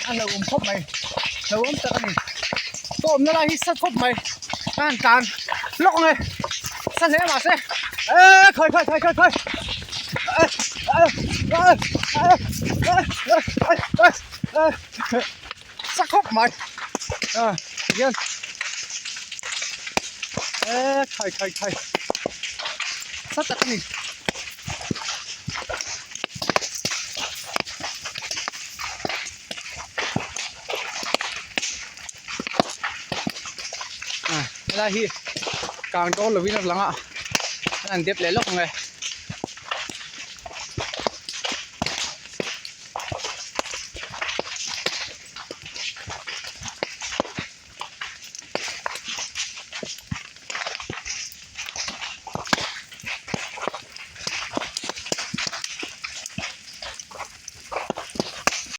A hlauhawm khawp mai hlauhawm tak a ni ka awmna lai hi sat khawp mai a han tlan lawk ang e sa hle mahse eee khawi khawi khawi khawi khawi sa khawp mai a tihian eee khai khai khai sa tak a ni. Helai hi kang dawn lovin a lang a an dep leh lawk ang e.